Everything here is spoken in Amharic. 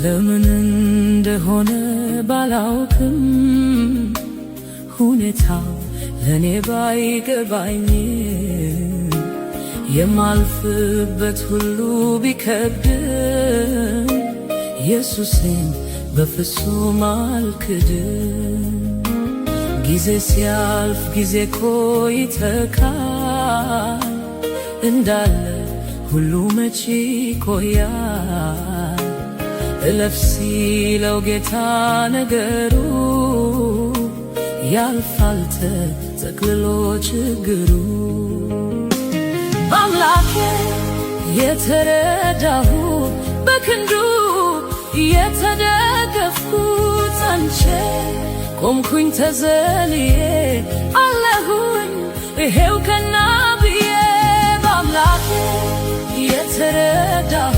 ለምን እንደሆነ ባላውቅም፣ ሁኔታው ለእኔ ባይገባኝ፣ የማልፍበት ሁሉ ቢከብድም ኢየሱሴን በፍጹም አልክድም። ጊዜ ሲያልፍ ጊዜ እኮ ይተካል፣ እንዳለ ሁሉ መቼ ይቆያል። እለፍ ሲለው ጌታ ነገሩ ያልፋል ተጠቅልሎ ችግሩ። በአምላኬ የተረዳሁ፣ በክንዱ የተደገፍኩ፣ ጸንቼ ቆምኩኝ ተዘልዬ፣ አለሁኝ ይሄው ቀና ብዬ። በአምላኬ የተረዳሁ